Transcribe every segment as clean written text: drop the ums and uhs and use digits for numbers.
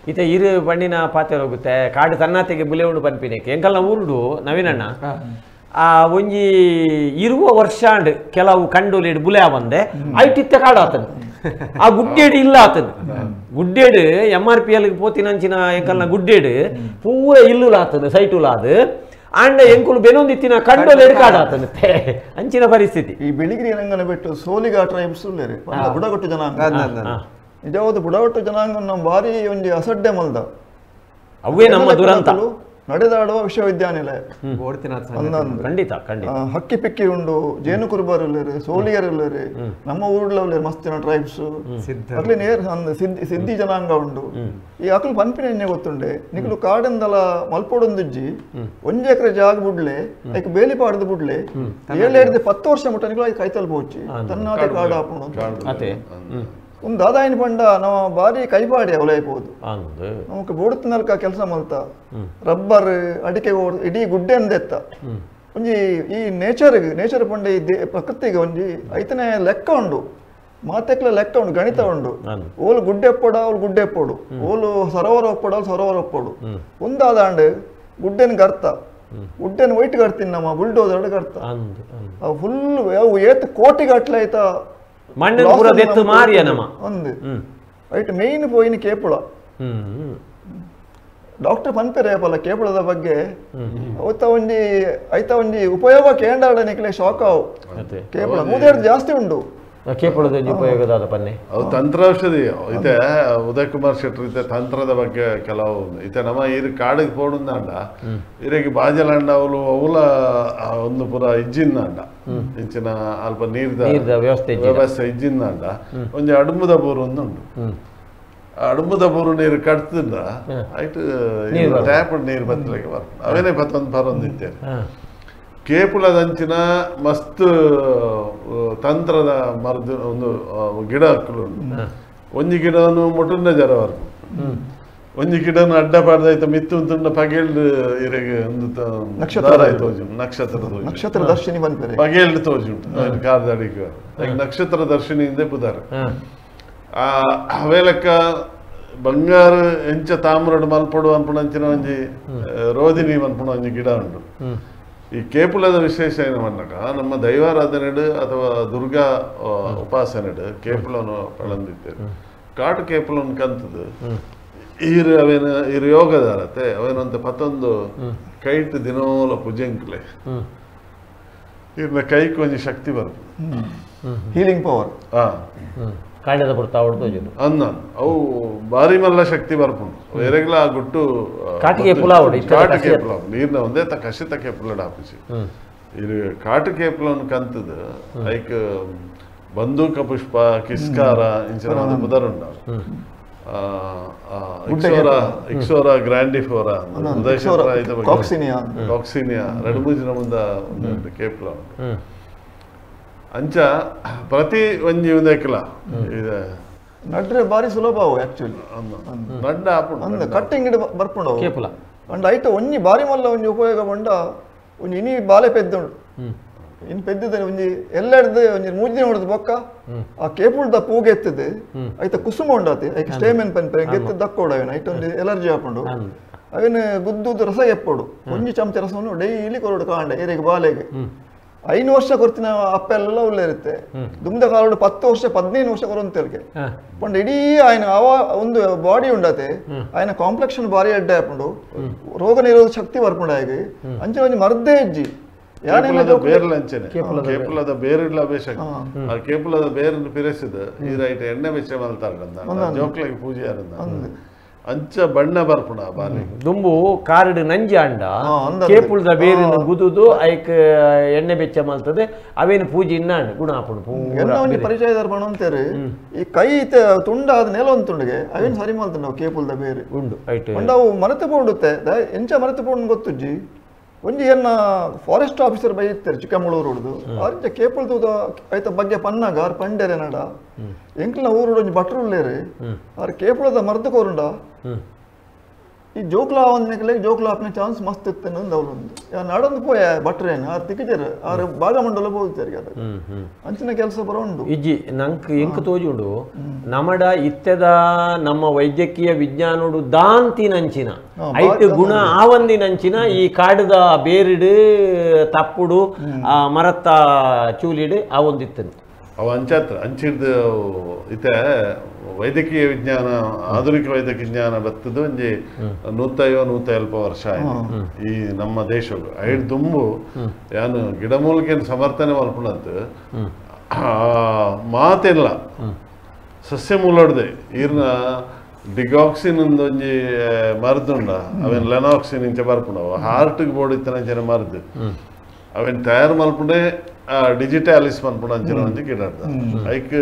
ಇತ್ತೆ ಇರು ಬಣ್ಣಿನ ಪಾತೆ ಹೋಗುತ್ತೆ ಕಾಡು ತನ್ನಾತೆಗೆ ಬುಲೆ ಉಂಡು ಪನ್ಪಿನಕ್ಕೆ ಎಂಕಲ್ನ ಊರುಡು ನವೀನಣ್ಣ ಆ ಒಂಜಿ 20 ವರ್ಷ ಅಂಡ್ ಕೆಲವು ಕಂಡೋಲಿಡ್ ಬುಲೆ ಬಂದೆ ಐಟಿತ್ತೆ ಕಾಡು ಆತನು ಆ ಗುಡ್ಡೇಡು ಇಲ್ಲ ಆತನು ಗುಡ್ಡೇಡು M R P L ಪೋತಿನಂಚಿನ ಎಂಕಲ್ನ ಗುಡ್ಡೇಡು ಪೂರ ಇಲ್ಲುಲ ಆತನು ಸೈಟುಲ ಅದು ಅಂಡ ಎಂಕುಲು ಬೆನೊಂದಿತ್ತಿನ ಕಂಡೋಲೇಡು ಕಾಡು ಆತನು ಅಂಚಿನ ಪರಿಸ್ಥಿತಿ. ಈ ಬಿಳಿಗಿರಿ ರಂಗನ ಬಿಟ್ಟು ಸೋಲಿಗ ಟ್ರೈಬ್ಸ್ ಉಲ್ಲೇರು ಬುಡಗಟ್ಟು ಜನಾಂಗ ನಿಜವಾದ ಬುಡಗಟ್ಟು ಜನಾಂಗ ನಮ್ಮ ಭಾರಿ ಒಂಜಿ ಅಸಡ್ಡೆ ಮಲ್ದ ಅವೇ ನಮ್ಮ ದುರಂತ ನಡೆದಾಡುವ ವಿಶ್ವವಿದ್ಯಾನಿಲಯ. ಖಂಡಿತ ಖಂಡಿತ ಹಕ್ಕಿ ಪಿಕ್ಕಿ ಉಂಡು, ಜೇನು ಕುರುಬರು ಸೋಲಿಯರು, ನಮ್ಮ ಊರುಳ್ಳ ಮಸ್ತಿನ ಟ್ರೈಬ್ಸ್ ಅಕ್ಲಿ ನೇರ್ ಸಿದ್ಧಿ ಜನಾಂಗ ಉಂಡು. ಈ ಅಕ್ಲು ಪನ್ಪಿನ ಎಣ್ಣೆ ಗೊತ್ತುಂಡೆ ನಿಕ್ಲು ಕಾಡೆಂದಲ ಮಲ್ಪೊಡೊಂದುಜ್ಜಿ ಒಂಜಿ ಎಕರೆ ಜಾಗ ಬುಡ್ಲೆ ಐಕ್ ಬೇಲಿ ಪಾಡ್ದು ಬುಡ್ಲೆ 7 10 ವರ್ಷ ಮುಟ್ಟ ನಿಕ್ಲು ಐಕ್ ಕೈತಲ್ ಪೋಚಿ ತನ್ನಾತೆ ಕಾಡು ಹಾಪುಂಡು. ಒಂದು ದಾದಾಯಿನ ಪಂಡ ನಮ್ಮ ಬಾರಿ ಕೈಪಾಡಿ ಅವಲೈಪೋದು ನಮಕ್ ಬೋಡುತ್ತಿನಲ್ಕ ಕೆಲಸ ಮಲ್ತ ರಬ್ಬರ್ ಅಡಿಕೆ ಇಡೀ ಗುಡ್ಡೆ ಅಂದೆತ್ತ ಒಂಜಿ ಈ ನೇಚರ್ ನೇಚರ್ ಪಂಡ ಈ ಪ್ರಕೃತಿಗೆ ಒಂಜಿ ಐತನೇ ಲೆಕ್ಕ ಉಂಡು, ಮಾತೆಕ್ಲ ಲೆಕ್ಕ ಉಂಡು, ಗಣಿತ ಉಂಡು. ಓಲು ಗುಡ್ಡೆ ಒಪ್ಪಡ ಓಲು ಗುಡ್ಡೆ ಒಪ್ಪೋಡು, ಓಲು ಸರೋವರ ಒಪ್ಪಡ ಓಲು ಸರೋವರ ಒಪ್ಪೋಡು. ಒಂದಾದಾಂಡ್ ಗುಡ್ಡೆನ ಗರ್ತ ಗುಡ್ಡೆನ ವೈಟ್ ಗರ್ತೀನಿ ನಮ್ಮ ಬುಲ್ಡೋದರ್ ಗರ್ತ ಫುಲ್ ಅವು ಏತ್ ಕೋಟಿ ಗಟ್ಲೆ ಐತ ಮಣ್ಣು ಪೂರ ದೆತ್ತು ಮಾರಿಯ ನಮ್ಮ ಒಂದು ರೈಟ್ ಮೇನ್ ಪೋಯಿನ ಕೇಪುಳ ಡಾಕ್ಟರ್ ಪನ್ಪೆರೆ ಪಲ್ಲ ಕೇಪುಳದ ಬಗ್ಗೆ ಅವತ್ತ ಒಂಜಿ ಐತ ಒಂಜಿ ಉಪಯೋಗ ಕೇಂಡಾಡ ನಿಕ್ಲೆ ಶಾಕ್ ಅವು ಕೇಪುಳ ಮೂದೇರ್ದು ಜಾಸ್ತಿ ಉಂಡು ಕೇಪುಳದ ಉಪಯೋಗದಾದ ಪನ್ನೆ ಅವು ತಂತ್ರಾಂಶದಿ ಇತ್ತೆ ಉದಯ್ ಕುಮಾರ್ ಶೆಟ್ಟರ್ ಇತ್ತೆ ತಂತ್ರದ ಬಗ್ಗೆ ಕೆಲವು ಇತ್ತೆ ನಮ್ಮ ಇರು ಕಾಡಿಗೆ ಪೋಡುಂದಾಂಡ ಇರಗೆ ಬಾಜಲಾಂಡ ಅವಳು ಅವಲ ಒಂದು ಪೂರ ಇಜ್ಜಿಂದಾಂಡ ಇಂಚಿನ ಅಲ್ಪ ನೀರ್ದ ವ್ಯವಸ್ಥೆ ವ್ಯವಸ್ಥೆ ಇಜ್ಜಿಂದಾಂಡ ಒಂಜಿ ಅಡುಂಬುದ ಬೋರು ಒಂದುಂಡು. ಅಡುಂಬುದ ಬೋರು ನೀರು ಕಟ್ತಿಂದ ಐಟ್ ಟ್ಯಾಪ್ ನೀರು ಬತ್ತಲಿಕ್ಕೆ ಬರ್ ಅವೇನೇ ಪತ್ತೊಂದು ಬರೊಂದಿದ್ದೇನೆ. ಕೇಪುಳದಂಚಿನ ಮಸ್ತ್ ತಂತ್ರದ ಮರದ ಒಂದು ಗಿಡ ಉಂಟು. ಒಂಜಿ ಗಿಡವನ್ನು ಮುಟುಂಡ ಜರವರ್ ಒಂಜಿ ಗಿಡನು ಅಡ್ಡ ಪಾಡ್ದಾಯ್ತ ಮಿತ್ತು ತುಂಡ ಪಗೇಲ್ಡ್ ಇರೆಗೆ ಒಂದು ನಕ್ಷತ್ರ ತೋಜು ನಕ್ಷತ್ರ ನಕ್ಷತ್ರ ದರ್ಶಿನಿ ಬಂದ್ಪೆರೆ ಪಗೇಲ್ಡ್ ತೋಜು ಉಂಟು ಕಾರ್ದಡಿಗೆ ನಕ್ಷತ್ರ ದರ್ಶಿನಿಯಿಂದ ಪುದಾರ ಆ ಅವೇಲಕ್ಕ ಬಂಗಾರ ಎಂಚ ತಾಮ್ರಡು ಮಲ್ಪಡು ಅನ್ಪುಣಂಚಿನ ಒಂಜಿ ರೋದಿನಿ ಮನ್ಪುಣ ಒಂಜಿ ಗಿಡ ಉಂಟು. ಈ ಕೇಪುಲದ ವಿಶೇಷ ಏನು ಮನ್ನಕ ನಮ್ಮ ದೈವಾರಾಧನೆಡು ಅಥವಾ ದುರ್ಗಾ ಉಪಾಸನೆಡು ಕೇಪುಲನು ಪಳಂದಿದ್ದೇವೆ. ಕಾಟು ಕೇಪುಲನ್ ಕಂತದ್ದು ಈರು ಅವೇನ ಈರು ಯೋಗದಾರತೆ ಅವೇನಂತ ಪತ್ತೊಂದು ಕೈಟ್ ದಿನೋಲ ಪೂಜೆಂಕ್ಲೆ ಇರ್ನ ಕೈಕ್ ಒಂಜಿ ಶಕ್ತಿ ಬರ್ಪುಂಡು, ಹೀಲಿಂಗ್ ಪವರ್. ಹಾ ಕಾಂಡದ ಪುರ್ತ ಅನ್ನ ಅವು ಬಾರಿ ಮಲ್ಲ ಶಕ್ತಿ ಬರ್ಪುಂಡು ಎರೆಗ್ಲ ಆ ಗುಟ್ಟು ಕಾಟಿಗೆ ಪುಲಾವ್ ಕಾಟು ಕೇಪುಲ ನೀರ್ನ ಒಂದೇ ಕಷಿತ ಕೇಪುಲ ಡಾಪಿಸಿ ಇದು ಕಾಟು ಕೇಪುಲನ್ ಕಂತದ ಐಕ್ ಬಂದೂಕ ಪುಷ್ಪ ಕಿಸ್ಕಾರ ಇಂಚಿನ ಒಂದು ಪುದರುಂಡ ಇಕ್ಸೋರಾ ಇಕ್ಸೋರಾ ಗ್ರ್ಯಾಂಡಿಫೋರಾ ಕಾಕ್ಸಿನಿಯಾ ಕಾಕ್ಸಿನಿಯಾ ಎರಡು ಮೂಜಿನ ಮುಂದ ಒಂದು ಕೇಪುಲ ಉಂಟು. ಅಂಚ ಪ್ರತಿ ಒಂಜಿ ಒಂದಕ್ಲ ಇದೆ ನಡ್ರೆ ಬಾರಿ ಸುಲಭ ಅವು ಆಕ್ಚುಲಿ ನಡ್ಡ ಅಂದ ಕಟ್ಟಿಂಗ್ ಇಡ ಬರ್ಪುಂಡು ಕೇಪುಲ ಅಂಡ್ ಐತ ಒಂಜಿ ಬಾರಿ ಮಲ್ಲ ಒಂಜಿ ಉಪಯೋಗ ಬಂಡ ಒಂಜಿ ಇನಿ ಬಾಲೆ ಪೆದ್ದುಂಡು ಇನ್ ಪೆದ್ದಿದೆ ಒಂಜಿ ಎಲ್ಲೆಡ್ದು ಒಂಜಿ ಮೂಜಿ ದಿನ ಹೊಡೆದು ಬೊಕ್ಕ ಆ ಕೇಪುಳ್ದ ಪೂಗೆತ್ತದೆ ಐತ ಕುಸುಮ ಉಂಡಾತಿ ಐಕ್ ಸ್ಟೇಮೆನ್ ಪನ್ಪೆ ಗೆತ್ತು ದಕ್ಕೋಡು ಅವೇನ ಐತ ಒಂಜಿ ಎಲರ್ಜಿ ಆಪುಂಡು ಅವೇನು ಗುದ್ದುದು ರಸ ಎಪ್ಪೋಡು ಒಂಜಿ ಚಮಚ ರಸವನ್ನು ಡೈಲಿ ಕೊರಡು ಕಾಂಡೆ ಏರಿಗೆ ಬಾಲೆಗೆ 5 ವರ್ಷ ಕೊರ್ತಿನ ಅಪ್ಪ ಎಲ್ಲ ಉಳ್ಳೇರುತ್ತೆ ದುಮ್ದ ಕಾಲೋಡು 10 ವರ್ಷ 15 ವರ್ಷ ಕೊರಂತೇಳಿಗೆ ಪಂಡ ಇಡೀ ఆయన ಅವ ಒಂದು ಬಾಡಿ ಉಂಡತೆ ఆయన ಕಾಂಪ್ಲೆಕ್ಷನ್ ಬಾರಿ ಅಡ್ಡ ಆಪುಂಡು ರೋಗ ನಿರೋಧಕ ಶಕ್ತಿ ಬರ್ಪುಂಡು ಆಗಿ ಅಂಚೆ ಒಂಜಿ ಮರ್ದೇ ಇಜ್ಜಿ ಕೇಪುಲದ ಬೇರಿಡ್ಲ ಬೇಷಕ್ ಆ ಕೇಪುಲದ ಬೇರನ್ನು ಪಿರೆಸಿದ ಈ ರೈಟ್ ಎಣ್ಣೆ ಬೆಚ್ಚ ಮಲ್ತಾರ ಜೋಕ್ಲೆಗೆ ಪೂಜೆ ಅಂಚ ಬಣ್ಣ ಬರ್ಪುಣ ಬಾಲಿ ದುಂಬು ಕಾರಡು ನಂಜಿ ಅಂಡ ಕೇಪುಳದ ಬೇರಿನ ಗುದುದು ಐಕ್ ಎಣ್ಣೆ ಬೆಚ್ಚ ಮಲ್ತದೆ ಅವೇನು ಪೂಜೆ ಇನ್ನ ಗುಣ ಆಪುಂಡು. ಎನ್ನ ಒಂಜಿ ಪರಿಚಯದಾರ ಬಣ್ಣ ಅಂತಾರೆ ಈ ಕೈ ತುಂಡ ಆದ ನೆಲ ಒಂದು ತುಂಡಿಗೆ ಅವೇನು ಸರಿ ಮಲ್ತಂಡು ನಾವು ಕೇಪುಳದ ಬೇರೆ ಉಂಡು ಐಟ್ ಅಂಡ ಅವು ಮರತೆ ಪೋಡುತ್ತೆ ಎಂಚ ಮರತೆ ಪೋಡು ಗೊತ್ತುಜ್ಜಿ ಒಂಜಿ ಎನ್ನ forest officer by ಇತ್ತಾರೆ ಚಿಕ್ಕಮಗಳೂರು ಹುಡುದು ಆರಿಂಚ ಕೇಪುಳದ ಐತ ಬಗ್ಗೆ ಪನ್ನಾಗ ಆರ್ ಪಂಡೇರೆ ನಡ ಎಂಕ್ಲ ಊರುಡು ಒಂಜಿ ಭಟ್ರು ಉಳ್ಳೇರು ಆರ್ ಕೇಪುಳದ ಮರ್ದು ಕೋರುಂಡ ಈ ಜೋಕ್ಲಾ ಒಂದಕ್ಕೆ ಜೋಕ್ಲಾ ಆಪ್ನ ಚಾನ್ಸ್ ಮಸ್ತ್ ಇತ್ತು ಅವಳೊಂದು ನಡೊಂದು ಪೋಯ ಭಟ್ರೇನು ಆರು ತಿಕ್ಕಿಜರು ಆರು ಭಾಗಮಂಡಲ ಹೋಗ್ತಾರೆ ಅದು ಅಂಚಿನ ಕೆಲಸ ಬರ ಉಂಡು ಇಜ್ಜಿ ನಂಕ್ ಎಂಕ್ ತೋಜುಂಡು ನಮಡ ಇತ್ತೆದ ನಮ್ಮ ವೈದ್ಯಕೀಯ ವಿಜ್ಞಾನೋಡು ದಾಂತಿನಂಚಿನ ಐಟ್ ಗುಣ ಆವಂದಿನಂಚಿನ ಈ ಕಾಡದ ಬೇರಿಡು ತಪ್ಪುಡು ಆ ಮರತ್ತ ಚೂಲಿಡು ಆ ಒಂದಿತ್ತನು ಅವ ಅಂಚಾತ್ರ ಅಂಚಿಡ್ದು ಇತ್ತೆ ವೈದ್ಯಕೀಯ ವಿಜ್ಞಾನ ಆಧುನಿಕ ವೈದ್ಯಕೀಯ ವಿಜ್ಞಾನ ಬತ್ತದು ಒಂಜಿ 150-170 ವರ್ಷ ಆಯ್ತು ಈ ನಮ್ಮ ದೇಶವು ಐಡ್ ದುಂಬು ಯಾನು ಗಿಡಮೂಲಿಕೆಯನ್ನು ಸಮರ್ಥನೆ ಮಲ್ಪುಣಂತ ಮಾತೆಲ್ಲ ಸಸ್ಯ ಮೂಲಡ್ದೆ ಈರ್ನ ಡಿಗಾಕ್ಸಿನ್ ಒಂಜಿ ಮರದುಂಡ ಅವೇನು ಲೆನಾಕ್ಸಿನ್ ಇಂಚ ಬರ್ಪುಣವು ಹಾರ್ಟ್ಗೆ ಬೋರ್ಡ್ ಇತ್ತನಂಚಿನ ಮರದು ಅವೇನು ತಯಾರು ಮಲ್ಪುಂಡೆ ಡಿಜಿಟಾಲಿಸ್ ಮನ್ಪುಣ ಅಂಚಿನ ಒಂಜಿ ಗಿಡ ಐಕ್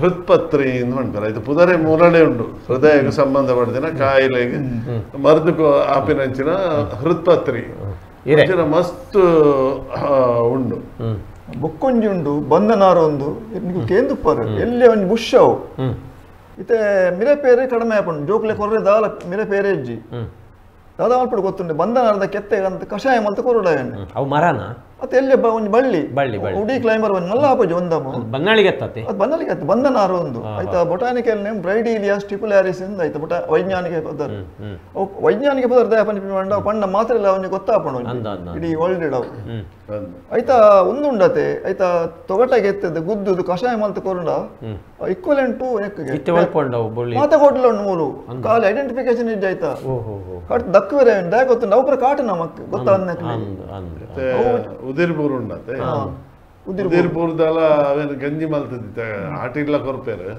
ಹೃತ್ಪತ್ರಿ ಅಂತ ಮಾಡ್ತಾರೆ ಇದು ಪುದರೆ ಮೂಲನೆ ಉಂಟು ಹೃದಯಕ್ಕೆ ಸಂಬಂಧಪಡ್ದಿನ ಕಾಯಿಲೆಗೆ ಮರದು ಆಪಿನಂಚಿನ ಹೃತ್ಪತ್ರಿ ಅಂಚಿನ ಮಸ್ತ್ ಉಂಡು ಬೊಕ್ಕೊಂಜಿ ಉಂಡು ಬಂದನಾರ ಒಂದು ಕೇಂದುಪ್ಪಾರು ಎಲ್ಲಿ ಒಂಜಿ ಬುಷ್ ಅವು ಇತ್ತೆ ಮಿರೆ ಪೇರೆ ಕಡಿಮೆ ಆಪುಂಡು ಜೋಕ್ಲೆ ಕೊರ್ರೆ ದಾಲ ಮಿರೆ ಪೇರೆ ಇಜ್ಜಿ ದಾದ ಮಲ್ಪಡು ಗೊತ್ತುಂಡು ಬಂದನಾರದ ಕೆತ್ತೆ ಅಂತ ಕಷಾಯ ಮಲ್ತ ಕೊರಡಾಯನ್ ಅವು ಮರನ ಅತ್ತೆ ಎಲ್ಲಿ ಒಂಜಿ ಬಳ್ಳಿ ಬಳ್ಳಿ ಉಡಿ ಕ್ಲೈಂಬರ್ ಒಂಜಿ ಮಲ್ಲ ಆಪುಜಿ ಒಂದಮ್ಮ ಬನ್ನಾಳಿಗೆ ಅತ್ತೆ ಅದು ಬನ್ನಾಳಿಗೆ ಅತ್ತೆ ಬಂದನಾರ ಒಂದು ಆಯ್ತಾ ಬೊಟಾನಿಕಲ್ ನೇಮ್ ಬ್ರೈಡೀಲಿಯಾ ಸ್ಟಿಪುಲಾರಿಸ್ ಇಂದ ಆಯ್ತಾ ಬೊಟ ವೈಜ್ಞಾನಿಕ ಪದಾರ್ಥ ಅವು ವೈಜ್ಞಾನಿಕ ಪದಾರ್ಥ ಪನ್ಪಿ ಮಂಡ ಪಂಡ ಮಾತ್ರ ಇಲ್ಲ ಅವನಿಗೆ ಗೊತ್ತಾಪುಂಡು ಇಡೀ ವರ್ಲ್ಡ್ ಅವು ಆಯ್ತಾ ಒಂದು ಉಂಡತೆ ಆಯ್ತಾ ತೊಗಟಾಗಿ ಎತ್ತದ ಗುದ್ದುದು ಕಷಾಯ ಮಲ್ತ ಕೊರಂಡ ಈಕ್ವಲೆಂಟ್ ಟು ಮಾತ ಕೊಡ್ಲ ಉಂಡು ಮೂಲು ಖಾಲಿ ಐಡೆಂಟಿಫಿಕೇಶನ್ ಇಜ್ಜಿ ಆಯ್ತಾ ಕಟ್ ದಕ್ಕುವೆರೆ ದಾಯ ಗೊತ್ತುಂಡು ಅವು ಪೂರ ಕಾಟು ನಮಕ್ ಗೊತ್ತ ಉದಿರ್ಬೂರು ಉಂಡತೆ ಉದಿರ್ಬೂರ್ದಲ್ಲ ಅವೇನು ಗಂಜಿ ಮಲ್ತದಿತ್ತ ಆಟಿಡ್ಲ ಕೊರ್ಪೇರು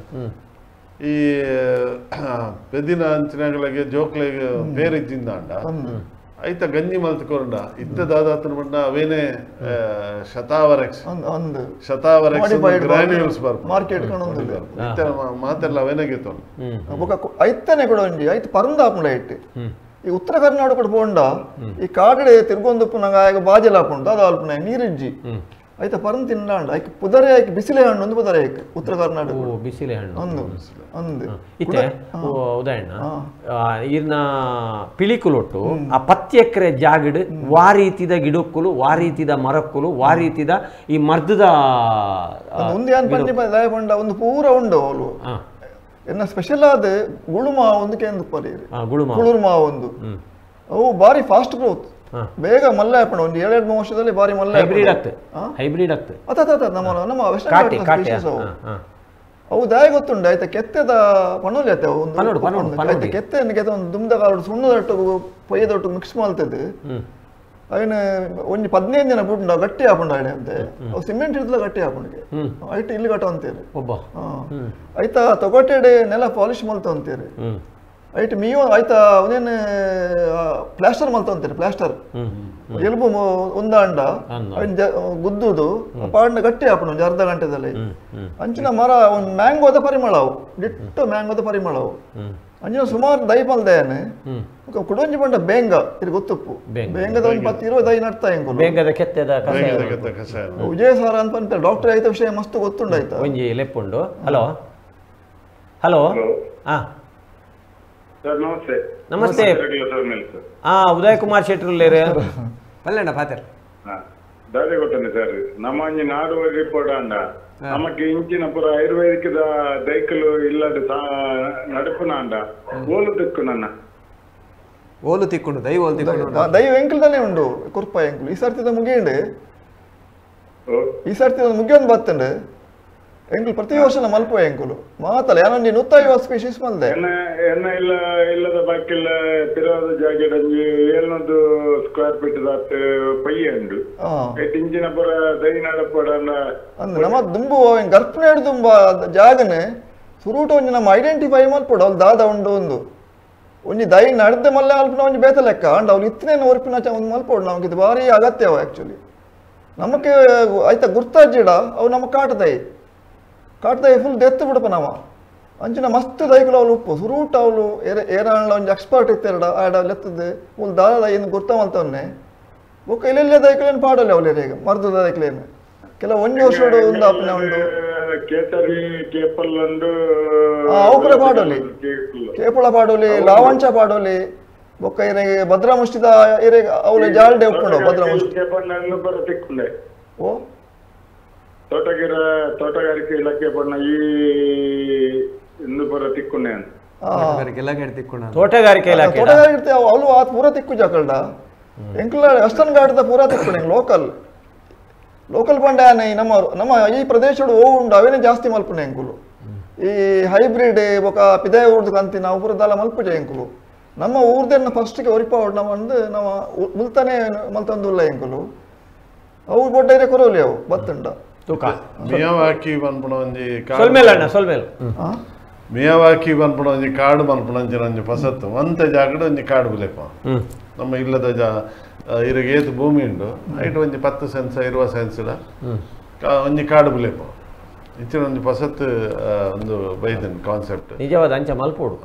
ಈ ಪೆದಿನ ಅಂಚಿನಗಳಿಗೆ ಜೋಕ್ಲೆಗೆ ಪೇರಿಜ್ಜಿಂದ ಅಂಡ ಐತ ಗಂಜಿ ಮಲ್ತ ಕೊರಂಡ ಇತ್ತ ದಾದಾತನ ಬಂಡ ಅವೇನೆ ಶತಾವರೆಕ್ಸ್ ಶತಾವರೆಕ್ಸ್ ಗ್ರಾನ್ಯೂಲ್ಸ್ ಬರ್ಪ ಮಾರ್ಕೆಟ್ ಇತ್ತ ಮಾತೆಲ್ಲ ಅವೇನೆ ಗೆತ್ತೊಂಡು ಐತನೆ ಕೂಡ ಒಂಜಿ ಐತ ಪರಂದ ಆಪುಂಡ ಐಟ್ ಈ ಉತ್ತರ ಕರ್ನಾಟಕ ಪೋಂಡ ಈ ಕಾಡಡೆ ತಿರ್ಗೊಂದುಪ್ಪು ನಂಗೆ ಆಗ ಬಾಜೆಲ್ ಹಾಪುಂಡು ದಾದ ಅಲ್ಪುನ ನೀರಿಜ್ಜಿ ಆಯ್ತಾ ಪರಂದ್ ತಿನ್ನಾಂಡ ಐಕ್ ಪುದರೆ ಐಕ್ ಬಿಸಿಲೆ ಹಣ್ಣು ಒಂದು ಪುದರೆ ಐಕ್ ಉತ್ತರ ಕರ್ನಾಟಕ ಬಿಸಿಲೆ ಹಣ್ಣು ಒಂದು ಒಂದು ಇತ್ತೆ ಉದಾಹರಣೆ ಈರ್ನ ಪಿಳಿಕುಲೊಟ್ಟು ಆ 10 ಎಕರೆ ಜಾಗಡ್ ವಾರೀತಿದ ಗಿಡಕ್ಕುಲು ವಾರೀತಿದ ಮರಕ್ಕುಲು ವಾರೀತಿದ ಈ ಮರ್ದದ ಒಂದು ಏನ್ ಪಂಚಿ ಪಂಡ ಒಂದು ಪೂರ ಉಂಡು ಅವಳು ಎನ್ನ ಸ್ಪೆಷಲ್ ಆದ ಗುಳುಮಾ ಒಂದು ಕೇಂದ್ರ ಪರೀರಿ ಗುಳುಮಾ ಒಂದು ಅವು ಬಾರಿ ಫಾಸ್ಟ್ ಗ್ರೋತ್ ಬೇಗ ಮಲ್ಲ ಆಪಣ ಒಂದು 7-8 ವರ್ಷದಲ್ಲಿ ಬಾರಿ ಮಲ್ಲ ಹೈಬ್ರಿಡ್ ಆಗ್ತದೆ ಹೈಬ್ರಿಡ್ ಆಗ್ತದೆ ಅತ್ತ ನಮ್ಮ ನಮ್ಮ ವೆಸ್ಟರ್ನ್ ಅವು ಅವು ದಾಯ ಗೊತ್ತುಂಡು ಆಯ್ತಾ ಕೆತ್ತೆದ ಪಣೋಲಿ ಆಯ್ತಾ ಒಂದು ಆಯ್ತಾ ಕೆತ್ತೆ ಕೆತ್ತ ಒಂದು ದುಮ್ದ ಕಾಲೋಡು ಸುಣ್ಣದೊಟ್ಟು ಪೊಯ್ಯದೊಟ್ಟು ಮಿಕ್ಸ್ ಮಾಡ್ತದೆ ಅವನು ಒಂಜಿ 15 ದಿನ ಬಿಟ್ಟು ಗಟ್ಟಿ ಹಾಕೊಂಡು ಆಯ್ಡೆ ಅಂತೆ ಅವು ಸಿಮೆಂಟ್ ಹಿಡಿದ್ಲ ಗಟ್ಟಿ ಹಾಕೊಂಡಿಗೆ ಐಟ್ ಇಲ್ಲಿ ಗಟ್ಟ ಅಂತೇರಿ ಆಯ್ತಾ ತೊಗೊಟೆಡೆ ನೆಲ ಪಾಲಿಶ್ ಮಲ್ತ ಅಂತೀರಿ ಐಟ್ ಮೀಯೋ ಆಯ್ತಾ ಅವನೇನು ಪ್ಲಾಸ್ಟರ್ ಮಲ್ತ ಅಂತೀರಿ ಪ್ಲಾಸ್ಟರ್ ಎಲುಬು ಒಂದಾಂಡ ಅವನ್ ಗುದ್ದುದು ಪಾಂಡ ಗಟ್ಟಿ ಹಾಕೊಂಡು ಒಂದು ಅರ್ಧ ಗಂಟೆದಲ್ಲಿ ಅಂಚಿನ ಮರ ಒಂದು ಮ್ಯಾಂಗೋದ ಪರಿಮಳ ಅವು ಡಿಟ್ಟು ಮ್ಯಾಂಗೋದ ಪರಿಮಳ ಅವು ಅಂಚಿನ ಸುಮಾರು ದೈ ಪಲ್ದೇನೆ ಕುಡೊಂಜಿ ಪಂಡ ಬೇಂಗ ಇದು ಗೊತ್ತುಪ್ಪು ಬೇಂಗದ ಒಂದು 10-20 ದೈ ನಡ್ತಾ ಹೆಂಗು ಬೇಂಗದ ಕೆತ್ತೆದ ವಿಜಯ ಸರ್ ಅಂತ ಅಂತಾರೆ ಡಾಕ್ಟರ್ ಆಯ್ತ ವಿಷಯ ಮಸ್ತ್ ಗೊತ್ತುಂಡಾಯ್ತಾ ಒಂಜಿ ಲೆಪ್ಪುಂಡು ಹಲೋ ಹಲೋ ಹಾ ಸರ್ ನಮಸ್ತೆ ನಮಸ್ತೆ ಹಾ ಉದಯ್ ಕುಮಾರ್ ಶೆಟ್ಟರ್ ಪಲ್ಲೆಣ್ಣ ಪಾತೆರ್ ದಾದೆ ಗೊತ್ತಂಡೆ ಸರ್ ನಮ್ಮ ಒಂಜಿ ನಾಡು ರಿಪೋರ್ಟ್ ಅಂಡ ನಮಕ್ ಇಂಚಿನ ಪುರ ಆಯುರ್ವೇದಿಕದ ದೈಕಲು ಇಲ್ಲದ ನಡಪುನ ಅಂಡ ಓಲು ತಿಕ್ಕು ನನ್ನ ಓಲು ತಿಕ್ಕೊಂಡು ದೈ ಓಲು ತಿಕ್ಕೊಂಡು ದೈವ ಎಂಕಲ್ ತಾನೆ ಉಂಡು ಕುರ್ಪ ಎಂಕಲ್ ಈ ಸರ್ತಿದ ಮುಗಿಯುಂಡು ಈ ಸರ್ತಿದ ಮುಗಿಯೊಂದು ಬತ್ತಂಡು ಎಂಕುಲು ಪ್ರತಿ ವರ್ಷ ಮಲ್ಪುವ ಎಂಕುಲು ಮಾತಲ್ಲ ಯಾನೊಂಜಿ 150 ಸ್ಪೀಶೀಸ್ ಮಲ್ದೆ ಎನ್ನ ಇಲ್ಲ ಇಲ್ಲದ ಬಾಕಿಲ್ಲ ಪಿರಾದ ಜಾಗೆಡ್ ಒಂಜಿ 700 ಸ್ಕ್ವೇರ್ ಫೀಟ್ ದಾತ್ ಪಯ್ಯ ಉಂಡು ಇಂಚಿನ ಪುರ ದೈ ನಡಪಡಂಡ ಅಂದ್ ನಮ್ಮ ದುಂಬು ಗರ್ಭಿಣಿ ದುಂಬ ಜಾಗನೆ ಸುರೂಟ ಒಂಜಿ ನಮ್ಮ ಐಡೆಂಟಿಫೈ ಮಲ್ಪೊಡು ಅವ್ಲು ದಾದ ಉಂಡು ಒಂದು ಒಂಜಿ ದೈ ನಡ್ದೆ ಮಲ್ಲೆ ಅಲ್ಪಿನ ಒಂಜಿ ಬೇತ ಲೆಕ್ಕ ಅಂಡ್ ಅವ್ಲು ಇತ್ತನೇನು ಒರ್ಪಿನ ಒಂದು ಮಲ್ಪೊಡು ನಮಗೆ ಇದು ಭಾರಿ ಅಗತ್ಯವ ಆ್ಯಕ್ಚುಲಿ ನಮಕ್ಕೆ ಆಯ್ತಾ ಗುರ್ತಾಜಿಡ ಅವು ನಮ್ಮ ಕಾಟ ದೈ ಕಾಟ್ದೈ ಫುಲ್ ದೆತ್ತು ಬಿಡಪ ನಾವ ಅಂಚಿನ ಮಸ್ತ್ ದೈಕುಲು ಅವಳು ಉಪ್ಪು ಸುರೂಟ್ ಅವಳು ಏರಾಣ ಒಂಜಿ ಎಕ್ಸ್ಪರ್ಟ್ ಇತ್ತೆರಡ ಆಡ ಲೆತ್ತದ ಮೂಲು ದಾದ ಏನು ಗುರ್ತ ಮಲ್ತವನ್ನೇ ಬೊಕ್ಕ ಇಲ್ಲೆಲ್ಲ ದೈಕುಲೇನು ಪಾಡಲ್ಲ ಅವಳು ಈಗ ಮರ್ದದ ದೈಕುಲೇನು ಕೆಲವು ಒಂಜಿ ವರ್ಷ ಒಂದು ಅಪ್ಪನ ಉಂಡು ಕೇಸರಿ ಕೇಪಲ್ ಉಂಡು ಅವು ಪಾಡೋಲಿ ಕೇಪುಳ ಪಾಡೋಲಿ ಲಾವಂಚ ಪಾಡೋಲಿ ಬೊಕ್ಕ ಇರೆಗೆ ಭದ್ರಾ ಮುಷ್ಟಿದ ಇರೆ ಅವಳು ಜಾಲ್ಡೆ ಉಪ್ಪುಂಡು ಭದ್ರಾ ಮುಷ್ಟಿ ತಿಕ್ಕುಂಡೆ ಓ ತೋಟಗಾರಿಕೆ ಇಲಾಖೆ ಬಣ್ಣ ಈ ಇಂದು ಬರ ತಿಕ್ಕುಂಡೆ ತೋಟಗಾರಿಕೆ ಇಲಾಖೆ ತೋಟಗಾರಿಕೆ ಅವಳು ಆ ಪೂರ ತಿಕ್ಕು ಜಾಕಲ್ಡ ಎಂಕ್ಲ ವೆಸ್ಟರ್ನ್ ಘಾಟ್ದ ಪೂರ ತಿಕ್ಕುಂಡೆ ಲೋಕಲ್ ಲೋಕಲ್ ಪಂಡ ನಮ್ಮ ನಮ್ಮ ಈ ಪ್ರದೇಶಡು ಓ ಉಂಡು ಅವೇನೇ ಜಾಸ್ತಿ ಮಲ್ಪುಂಡೆ ಎಂಕುಲು ಈ ಹೈಬ್ರಿಡ್ ಬೊಕ ಪಿದಾಯ ಊರ್ದು ಕಂತಿ ನಾವು ಪೂರ ದಾಲ ಮಲ್ಪುಜೆ ಎಂಕುಲು ನಮ್ಮ ಊರ್ದನ್ನ ಫಸ್ಟ್ಗೆ ಒರಿಪಾವಡ್ ನಮ್ಮ ಅಂದು ನಮ್ಮ ಮುಲ್ತಾನೆ ಮಲ್ತಂದುಲ್ಲ ಎಂಕುಲು ಅವು ಬೊಡ್ಡೈರೆ ಕೊರೋಲಿ ಅವು ಬತ್ತುಂಡ ತೂಕ ಮಿಯಾವಾಕಿ ಪನ್ಪುನ ಒಂಜಿ ಸೊಲ್ಮೇಲ್ ಅಣ್ಣ ಸೊಲ್ಮೇಲ್ ಮಿಯಾವಾಕಿ ಪನ್ಪುನ ಒಂಜಿ ಕಾಡು ಮಲ್ಪುನ ಅಂಚಿನ ಒಂಜಿ ಪಸತ್ತು ಒಂತ ಜಾಗಡ್ ಒಂಜಿ ಕಾಡು ಬುಲೆಪ ನಮ್ಮ ಇಲ್ಲದ ಜಾ ಇರಗೆ ಏತ್ ಭೂಮಿ ಉಂಡು ಐಟ್ ಒಂಜಿ 10 ಸೆನ್ಸ್ 20 ಸೆನ್ಸ್ ಒಂಜಿ ಕಾಡು ಬುಲೆಪ ಇಂಚಿನ ಒಂಜಿ ಪಸತ್ತು ಒಂದು ಬೈದನ್ ಕಾನ್ಸೆಪ್ಟ್ ನಿಜವಾದ ಅಂಚ ಮಲ್ಪೋಡು.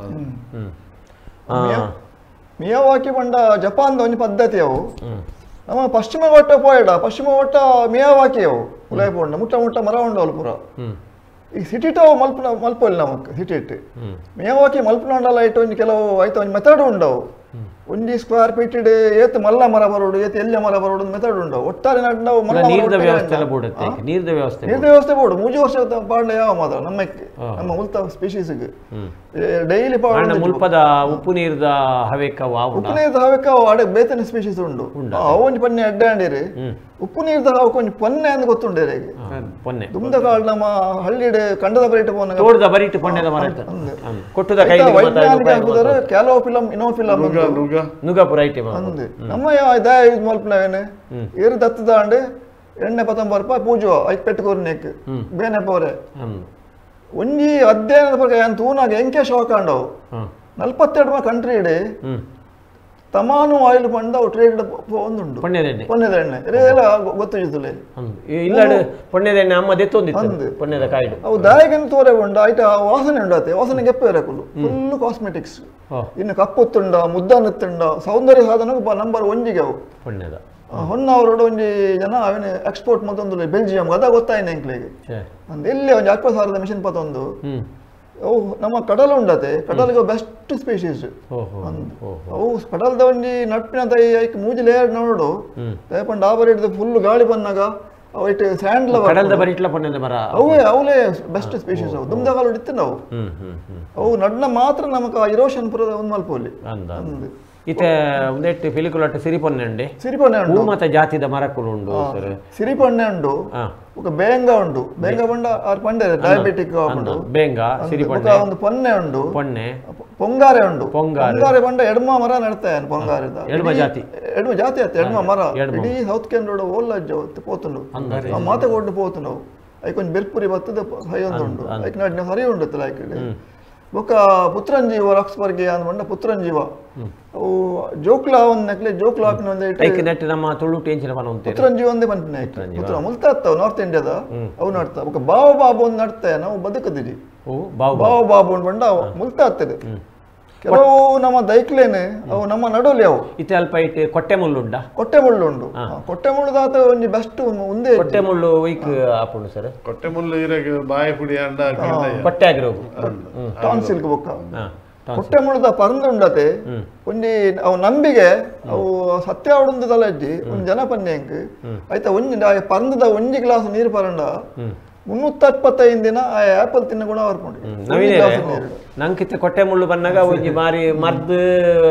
ಮಿಯಾವಾಕಿ ಪಂಡ ಜಪಾನ್ದ ಒಂಜಿ ಪದ್ಧತಿ ಅವು ನಮ್ಮ ಪಶ್ಚಿಮ ಘಟ್ಟ ಪೋಯಡ ಪಶ್ಚಿಮ ಘಟ್ಟ ಮಿಯಾವಾಕಿ ಅವು ಉಲಯ ಪೋಂಡ ಮುಟ್ಟ ಮುಟ್ಟ ಮರ ಉಂಡು ಅವು ಪೂರ ಈ ಸಿಟಿ ಟವು ಮಲ್ಪುನ ಮಲ್ಪೊಲಿ ನಮಕ್ ಸಿಟಿ ಇಟ್ಟು ಮಿಯಾವಾಕಿ ಮಲ್ಪುನಂಡಲ ಇಟ್ಟು ಒಂಜಿ ಕೆಲವು ಐತ ಒಂಜಿ ಮೆಥಡ್ ಉಂಡವು ಒಂಜಿ ಸ್ಕ್ವೇರ್ ಫೀಟ್ ಏತ್ ಮಲ್ಲ ಮರ ಬರೋಡು ಏತ್ ಎಲ್ಲ ಮರ ಬರೋಡು ಮೆಥಡ್ ಉಂಡವು ಒಟ್ಟಾರೆ ನಡ್ಡವು ಮಲ್ಲ ನೀರ್ದ ವ್ಯವಸ್ಥೆ ಬೋಡುತ್ತೆ ನೀರ್ದ ವ್ಯವಸ್ಥೆ ನೀರ್ದ ವ್ಯವಸ್ಥೆ ಬೋಡು 3 ವರ್ಷ ಪಾಡ್ಲೆ ಯಾವ ಮಾತ್ರ ನಮ್ಮ ನಮ್ಮ ಮುಲ್ತ ಸ್ಪೀಶೀಸ್ಗೆ ಡೈಲಿ ಪಾಡ ಮುಲ್ಪದ ಉಪ್ಪು ನೀರ್ದ ಹವೇಕ ಉಪ್ಪು ನೀರ್ದ ಹವೇಕ ಅಡೆ ಬೇತನೆ ಸ್ಪೀಶೀಸ್ ಉಂಡು ಅವು ಒಂಜಿ ಪನ್ನೆ ಅಡ್ಡೆ ಅಂಡಿರಿ ಉಪ್ಪು ನೀರ್ದ ಹವಕ್ಕೆ ಒಂಜಿ ಪೊನ್ನೆ ಅಂದ್ ಗೊತ್ತುಂಡು ಪೊನ್ನೆ ದುಮ್ದ ಕಾಲ್ ನಮ್ಮ ಹಳ್ಳಿಡೆ ಕಂಡದ ಬರಿಟ್ ಪೋನ ತೋಟದ ಬರಿಟ್ ಪೊನ್ನೆದ ಮರ ಕೊಟ್ಟುದ ಕೈ ವೈಜ್ಞಾನಿಕ ಹಾಕುದಾರೆ ಕ್ಯಾಲೋಫಿಲಮ್ ಇನೋಫಿಲಮ್ ನುಗಪುರ ಐಟಮ್ ಅಂದ್ ನಮ್ಮ ದಾಯ ಯೂಸ್ ಮಲ್ಪನವೇನೆ ಏರು ದತ್ತದಾಂಡೆ ಎಣ್ಣೆ ಪತ್ತೊಂಬತ್ತು ರೂಪಾಯಿ ಪೂಜುವ ಐಕ್ ಪೆಟ್ಟುಕೋರ್ನೇಕ್ ಬೇನೆ ಪೋರೆ ಒಂಜಿ ಅಧ್ಯಯನದ ಪ್ರಕಾರ ಏನ್ ತೂನಾಗ ಎಂಕೆ ಶಾಕ್ ಆಂಡವು 42 ಕಂಟ್ರಿ ಇಡೆ ತಮಾನು ಆಯಿಲ್ ಪಂಡ ಅವು ಟ್ರೇಡ್ ಒಂದುಂಡು ಪೊನ್ನೆದೆಣ್ಣೆ ಪೊನ್ನೆದೆಣ್ಣೆ ಇದೆಲ್ಲ ಗೊತ್ತಿದ್ದುಲೆ ಇಲ್ಲಡು ಪೊನ್ನೆದೆಣ್ಣೆ ಅಮ್ಮ ದೆತ್ತೊಂದಿತ್ತು ಪೊನ್ನೆದ ಕಾಯಿಡು ಅವು ದಾಯಗನ್ ತೋರೆ ಉಂಡು ಐಟ ವಾಸನೆ ಉಂಡಾತೆ ವಾಸನೆ ಗೆಪ್ಪೇರೆ ಕುಲು ಫುಲ್ ಕಾಸ್ಮೆಟಿಕ್ಸ್ ಇನ್ನು ಕಪ್ಪುತ್ತುಂಡ ಮುದ್ದಾನತ್ತುಂಡ ಸೌಂದರ್ಯ ಸಾಧನ ನಂಬರ್ ಒಂಜಿಗೆ ಅವು ಪೊನ್ನೆದ ಹೊನ್ನಾವರೋಡು ಒಂಜಿ ಜನ ಅವನ ಎಕ್ಸ್ಪೋರ್ಟ್ ಮತ್ತೊಂದು ಬೆಲ್ಜಿಯಂ ಅದ ಗೊತ್ತಾಯಿನ ಎಂಕ್ಲೆಗೆ ಅಂದ್ ಎಲ್ಲಿ ಒಂಜಿ 60,000 ಮಿಷನ್ ಪತ್ತೊಂದು ಅವು ನಮ್ಮ ಕಡಲ ಉಂಡತೆ ಕಡಲಿಗೆ ಬೆಸ್ಟ್ ಸ್ಪೀಶೀಸ್ ಅವು ಕಡಲದ ಒಂಜಿ ನಟ್ಪಿನ ದೈ ಐಕ್ ಮೂಜಿ ಲೇಯರ್ ನೋಡು ದಯಪಂಡ ಆ ಬರಿ ಫುಲ್ ಗಾಳಿ ಬಂದಾಗ ಅವು ಇಟ್ಟು ಸ್ಯಾಂಡ್ ಕಡಲದ ಬರಿಟ್ಲ ಪೊನ್ನೆದ ಮರ ಅವೇ ಅವಲೇ ಬೆಸ್ಟ್ ಸ್ಪೀಶೀಸ್ ಅವು ದುಮ್ದಗಾಲು ಇತ್ತು ನಾವು ಅವು ನಡ್ನ ಮಾತ್ರ ನಮಕ ಇರೋಷನ್ ಪುರದ ಒಂದು ಮಲ್ಪೋಲಿ ಇತ್ತೆ ಒಂದೆಟ್ಟು ಪಿಲಿಕುಲಟ್ಟು ಸಿರಿಪೊನ್ನೆ ಉಂಡೆ ಸಿರಿಪೊನ್ನೆ ಉಂಡು ಮತ ಜಾತಿದ ಮರಕುಲು ಉಂಡು ಸಿರಿಪೊನ್ನೆ ಉಂಡು ఒక ಬೇಂಗ ಉಂಡು ಬೇಂಗ ಬಂಡ ಆರ್ ಪಂಡೆ ಡಯಾಬಿಟಿಕ್ ಉಂಡು ಬೇಂಗ ಸಿರಿಪೊನ್ನೆ ಒಂದು ಪೊನ್ನೆ ಉಂಡು ಪೊನ್ನೆ ಪೊಂಗಾರೆ ಉಂಡು ಪೊಂಗಾರೆ ಬಂಡ ಎಡ್ಮ ಮರ ನಡ್ತಾಯನ್ ಪೊಂಗಾರೆದ ಎಡ್ಮ ಜಾತಿ ಎಡ್ಮ ಜಾತಿ ಆತ ಎಡ್ಮ ಮರ ಇಡೀ ಸೌತ್ ಕೆನಡ ಓಲ್ಲ ಪೋತುಂಡು ಆ ಮಾತೆ ಕೊಟ್ಟು ಪೋತುಂಡು ಐಕ್ ಒಂಜಿ ಬೆರ್ಪುರಿ ಬತ್ತದ ಹೈಯೊಂದು ಉಂಡು ಐಕ್ ನಾಡಿನ ಹರಿ ಉಂಡು ಐಕ್ ಬೊಕ್ಕ ಪುತ್ರಂಜೀವ ರಾಕ್ಸ್ಬರ್ಗೆ ಅಂದ್ ಬಂಡ ಪುತ್ರಂಜೀವ ಅವು ಜೋಕ್ಲಾ ಒಂದ್ ನಕ್ಲೆ ಜೋಕ್ಲಾ ಹಾಕಿನ ಒಂದ್ ಐಕ್ ನೆಟ್ ನಮ್ಮ ತುಳು ಟೆನ್ಷನ್ ಪನ ಉಂಟು ಪುತ್ರಂಜೀವ ಒಂದೇ ಪನ್ಪಿನ ಐಕ್ ಪುತ್ರ ಮುಲ್ತ ನಾರ್ತ್ ಇಂಡಿಯಾದ ಅವು ನಡ್ತಾ ಬೊಕ್ಕ ಬಾವ ಬಾಬು ಒಂದ್ ನಡ್ತಾ ನಾವು ಬದುಕದಿರಿ ಬಾವ ಬಾಬು ಒಂದ್ ಬಂಡ ಮುಲ್ತ ಆಗ್ತದೆ ಕೆಲವು ನಮ್ಮ ದೈಕ್ಲೇನೆ ಅವು ನಮ್ಮ ನಡುವಲ್ಲಿ ಅವು ಇತ್ತೆ ಅಲ್ಪ ಇಟ್ಟು ಕೊಟ್ಟೆ ಮುಳ್ಳು ಉಂಡ ಕೊಟ್ಟೆ ಮುಳ್ಳು ಉಂಡು ಕೊಟ್ಟೆ ಮುಳ್ಳುದಾತ ಒಂಜಿ ಬೆಸ್ಟ್ ಒಂದೇ ಕೊಟ್ಟೆ ಮುಳ್ಳು ವೀಕ್ ಆಪುಂಡು ಸರ್ ಕೊಟ್ಟೆ ಮುಳ್ಳು ಇರಗೆ ಬಾಯಿ ಪುಡಿ ಅಂಡ ಕೊಟ್ಟೆ ಆಗಿರೋಗು ಟಾನ್ಸಿಲ್ ಬೊಕ್ಕ ಕೊಟ್ಟೆ ಮುಳ್ಳುದ ಪರಂದು ಉಂಡತೆ ಒಂಜಿ ಅವು ನಂಬಿಗೆ ಅವು ಸತ್ಯ ಉಂಡು ತಲಜ್ಜಿ ಒಂಜಿ ಜನ ಪನ್ಯಂಕ್ ಆಯ್ತಾ ಒಂಜಿ ಪರಂದದ ಒಂಜಿ ಗ್ಲಾಸ್ ನೀರು ಪರಂಡ 325 ದಿನ ಆ ಆಪಲ್ ತಿನ್ನ ಗುಣ ಬರ್ಪುಂಡು ನಂಕಿತ್ತೆ ಕೊಟ್ಟೆ ಮುಳ್ಳು ಬನ್ನಾಗ ಒಂಜಿ ಬಾರಿ ಮರ್ದ್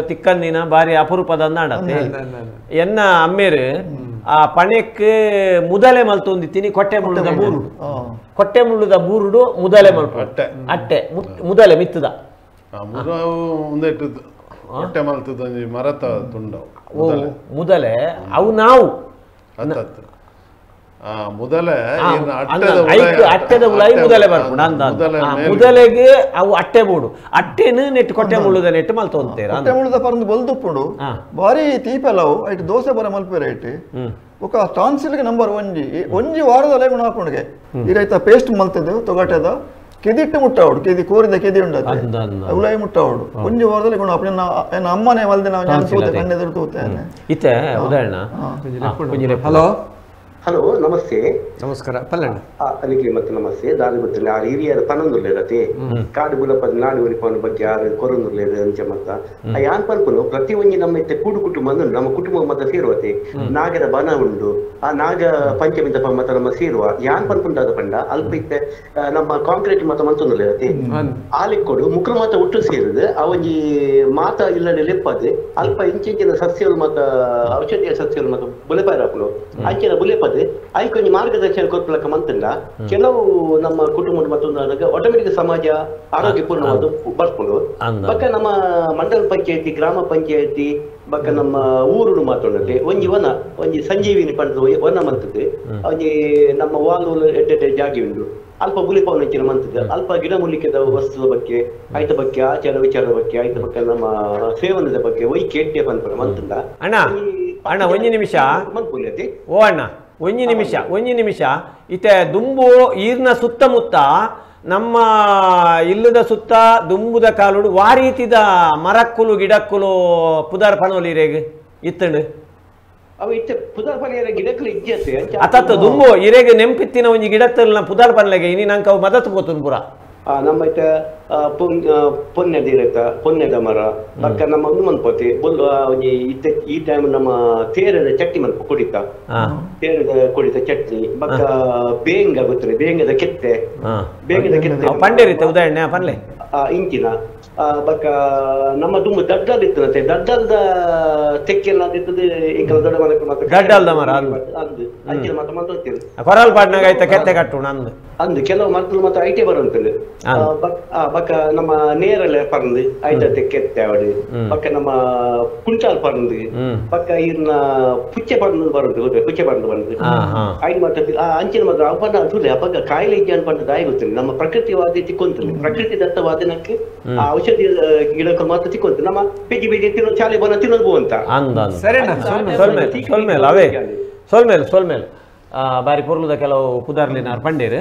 ತಿಕ್ಕಂದಿನ ಬಾರಿ ಅಪರೂಪದ ಅಂದಾಡತ್ತೆ ಎನ್ನ ಅಮ್ಮೇರು ಆ ಪಣೆಕ್ ಮುದಲೆ ಮಲ್ತೊಂದಿತ್ತೀನಿ ಕೊಟ್ಟೆ ಮುಳ್ಳುದ ಬೂರುಡು ಕೊಟ್ಟೆ ಮುಳ್ಳುದ ಬೂರುಡು ಮುದಲೆ ಮಲ್ಪ ಅಟ್ಟೆ ಮುದಲೆ ಮಿತ್ತದ ಕೊಟ್ಟೆ ಮಲ್ತದ ಮರತ ತುಂಡವು ಮುದಲೆ ಅವು ನಾವು ಮುದಲೆ ಅಟ್ಟೆದ ಉಲಾಯಿ ಮುದಲೆ ಬರ್ಪುಂಡು ಅಂದ ಮುದಲೆಗೆ ಅವು ಅಟ್ಟೆ ಬೋಡು ಅಟ್ಟೆನು ನೆಟ್ ಕೊಟ್ಟೆ ಮುಳ್ಳುದ ನೆಟ್ ಮಲ್ತೊಂತೇರ ಕೊಟ್ಟೆ ಮುಳ್ಳುದ ಪರಂದು ಬೊಲ್ದುಪ್ಪುಂಡು ಬಾರಿ ತೀಪೆಲ್ಲ ಅವು ಐಟ್ ದೋಸೆ ಬರ ಮಲ್ಪೆರೆ ಐಟ್ ಬೊಕ ಟಾನ್ಸಿಲ್ಗೆ ನಂಬರ್ ಒಂಜಿ ಒಂಜಿ ವಾರದಲ್ಲೇ ಗುಣ ಹಾಕೊಂಡ್ಗೆ ಈ ರೈತ ಪೇಸ್ಟ್ ಮಲ್ತದ್ದು ತೊಗಟೆದ ಕೆದಿಟ್ಟು ಮುಟ್ಟಾವಡು ಕೆದಿ ಕೋರಿದ ಕೆದಿ ಉಂಡತೆ ಉಲಾಯಿ ಮುಟ್ಟಾವಡು ಒಂಜಿ ವಾರದಲ್ಲಿ ಗುಣ ಹಾಪುಂಡು ಎನ್ನ ಅಮ್ಮನೇ ಮಲ್ದೆ ನಾವು ತೂತೆ ಕಣ್ಣೆದುರು ತೂತೆ ಇತ್ತೆ ಉದಾಹರಣೆ ಹಲೋ ಹಲೋ ನಮಸ್ತೆ. ನಮಸ್ಕಾರ ಪಲ್ಲಣ್ಣ. ಅನಿಕೆ ಮತ್ತೆ ನಮಸ್ತೆ. ದಾರಿ ಗೊತ್ತಿಲ್ಲ ಆರು ಹಿರಿಯರ ಪನೊಂದುರ್ಲೇರತೆ ಕಾಡು ಬುಲಪದ ನಾಡು ಒರಿಪವನ ಬಗ್ಗೆ ಆರು ಕೊರೊಂದುರ್ಲೇರು ಅಂಚ ಮತ್ತ ಯಾನ್ ಪನ್ಪುನು ಪ್ರತಿ ಒಂಜಿ ನಮ್ಮ ಇತ್ತೆ ಕೂಡು ಕುಟುಂಬ ಅಂದ್ರೆ ನಮ್ಮ ಕುಟುಂಬ ಮತ ಸೇರುವತೆ ನಾಗರ ಬನ ಉಂಡು ಆ ನಾಗ ಪಂಚಮಿದ ಮತ ನಮ್ಮ ಸೇರುವ ಯಾನ್ ಪನ್ಪುಂಡಾದ ಪಂಡ ಅಲ್ಪ ಇತ್ತೆ ನಮ್ಮ ಕಾಂಕ್ರೀಟ್ ಮತ ಮಂತೊಂದುರ್ಲೇರತೆ ಆಲಿಕ್ಕೊಡು ಮುಕ್ರ ಮಾತ ಒಟ್ಟು ಸೇರುದು ಆ ಒಂಜಿ ಮಾತ ಇಲ್ಲಡೆ ಲೆಪ್ಪದು ಅಲ್ಪ ಇಂಚಿಂಚಿನ ಸಸ್ಯಗಳು ಮಾತ ಔಷಧೀಯ ಸಸ್ಯಗಳು ಮಾತ ಬುಲೆಪಾಯರಾಪುನು ಅಂಚಿನ ಬುಲೆಪದು ಐಕೊಂಜಿ ಮಾರ್ಗದರ್ಶನ ಕೊರ್ಪಲಕ್ಕ ಮಂತಂಡ ಕೆಲವು ನಮ್ಮ ಕುಟುಂಬ ಮತ್ತೊಂದು ಆಟೋಮೆಟಿಕ್ ಸಮಾಜ ಆರೋಗ್ಯಪೂರ್ಣವಾದ ಬರ್ಕೊಂಡು ಬಕ್ಕ ನಮ್ಮ ಮಂಡಲ ಪಂಚಾಯತಿ ಗ್ರಾಮ ಪಂಚಾಯತಿ ಬಕ್ಕ ನಮ್ಮ ಊರು ಮಾತೊಂಡತೆ ಒಂಜಿ ವನ ಒಂಜಿ ಸಂಜೀವಿನಿ ಪಂಡದ ವನ ಮಂತದೆ ಒಂಜಿ ನಮ್ಮ ವಾಲು ಎಡ್ಡೆ ಜಾಗಿ ಉಂಡು ಅಲ್ಪ ಬುಲಿಪವನ ಮಂತದೆ ಅಲ್ಪ ಗಿಡಮೂಲಿಕೆದ ವಸ್ತುದ ಬಗ್ಗೆ ಆಯ್ತ ಬಗ್ಗೆ ಆಚಾರ ವಿಚಾರದ ಬಗ್ಗೆ ಆಯ್ತ ಬಗ್ಗೆ ನಮ್ಮ ಸೇವನದ ಬಗ್ಗೆ ಒಯ್ಕೆ ಎಡ್ಡೆ ಪನ್ಪುನ ಮಂತಂಡ. ಅಣ್ಣ ಅಣ್ಣ ಒಂಜಿ ನಿಮಿಷ ಓ ಅಣ್ಣ ಒಂಜಿ ನಿಮಿಷ ಒಂಜಿ ನಿಮಿಷ ಇತ್ತೆ ದುಂಬು ಈರ್ನ ಸುತ್ತಮುತ್ತ ನಮ್ಮ ಇಲ್ಲದ ಸುತ್ತ ದುಂಬುದ ಕಾಲುಡು ವಾರೀತಿದ ಮರಕ್ಕುಲು ಗಿಡಕ್ಕುಲು ಪುದರ್ ಪಣೋಲಿ ಇರೇಗ್ ಇತ್ತಂಡು ಅವ ಇತ್ತೆ ಪುದರ್ ಪನಿಯರ ಗಿಡಕ್ಕಲು ಇಜ್ಜತೆ ಅತತ್ತ ದುಂಬು ಇರೇಗ್ ನೆಂಪಿತ್ತಿನ ಒಂಜಿ ಗಿಡತ್ತಲ್ಲ ಪುದರ್ ಪನ್ಲೆಗೆ ಇನಿ ನಂಗೆ ಅವು ಮದತ್ ಪೋತುನ್ ಪುರ. ನಮ್ಮ ಇತ್ತೆ ಪೊನ್ನೆದ ಇರತ್ತ ಪೊನ್ನೆದ ಮರ ಬಕ್ಕ ನಮ್ಮ ಒಂದು ಮನ್ಪೋತಿ ಬೊಲ್ಲು ಒಂಜಿ ಇತ್ತೆ ಈ ಟೈಮ್ ನಮ್ಮ ತೇರದ ಚಟ್ನಿ ಮನ್ಪ ಕುಡಿತ ತೇರದ ಕುಡಿತ ಚಟ್ನಿ ಬಕ್ಕ ಬೇಂಗ ಗೊತ್ತಿಲ್ಲ ಬೇಂಗದ ಕೆತ್ತೆ ಬೇಂಗದ ಕೆತ್ತೆ ಪಂಡೇರಿತ್ತೆ ಉದಾಹರಣೆ ಪನ್ಲೆ ಇಂಚಿನ ಬಕ್ಕ ನಮ್ಮ ದುಂಬು ದಡ್ಡಲ್ ಇತ್ತಂತೆ ದಡ್ಡಲ್ದ ತೆಕ್ಕೆಲ್ಲ ಇತ್ತದ ಇಂಕಲ ದೊಡ್ಡ ಮರಕ್ಕೆ ಮಾತ್ರ ದಡ್ಡಲ್ದ ಮರ ಅಂದು ಅಂಚಿನ ಮಾತ್ರ ಮಾತ್ರ ಕೊರಲ್ ಪಾಡ್ನಾಗ ಆಯ್ತ ಕೆತ್ತೆ ಕಟ್ಟುಣ ಅಂದು ಅಂದು ಕೆಲವು ಮರಗಳು ಮಾತ್ರ ಐಟೆ ಬರುವಂತದ್ದು ಬಕ್ಕ ನಮ್ಮ ನೇರಳೆ ಪರಂದು ಐತತೆ ಕೆತ್ತೆ ಅವಡು ಬಕ್ಕ ನಮ್ಮ ಕುಂಟಾಲ್ ಪರಂದು ಬಕ್ಕ ಇರ್ನ ಪುಚ್ಚೆ ಪರಂದು ಬರುಂಟು ಗೊತ್ತ ಪುಚ್ಚೆ ಪರಂದು ಬಂದು ಐನ್ ಮಾತ್ರ ಅಂಚಿನ ಮಾತ್ರ ಅಪ್ಪನ ತುಲೆ ಅಪ್ಪಗ ಕಾಯಿಲೆ ಇಜ್ಜೆ ಅನ್ಪಂಡ ದಾಯಿ ಗೊತ್ತಿಲ್ಲ ನಮ್ಮ ಪ್ರಕೃತಿವಾದಿ ತಿಕ್ಕೊಂತಿಲ್ಲ ಪ್ರಕೃತಿ ದತ್ತವಾದ ನಕ್ಕೆ ಆ ಔಷಧಿ ಗಿಡಕ್ಕೆ ಮಾತ್ರ ತಿಕ್ಕೊಂತ ನಮ್ಮ ಬೆಜ್ಜಿ ಬೆಜ್ಜಿ ತಿನ್ನೋ ಚಾಲೆ ಬನ ತಿನ್ನೋದು ಅಂತ. ಸರಿ ಸೊಲ್ಮೇಲೆ ಅವೇ ಸೊಲ್ಮೇಲೆ ಸೊಲ್ಮೇಲೆ ಬಾರಿ ಪೊರ್ಲುದ ಕೆಲವು ಪುದಾರ್ಲಿನಾರ್ ಪಂಡೇರು.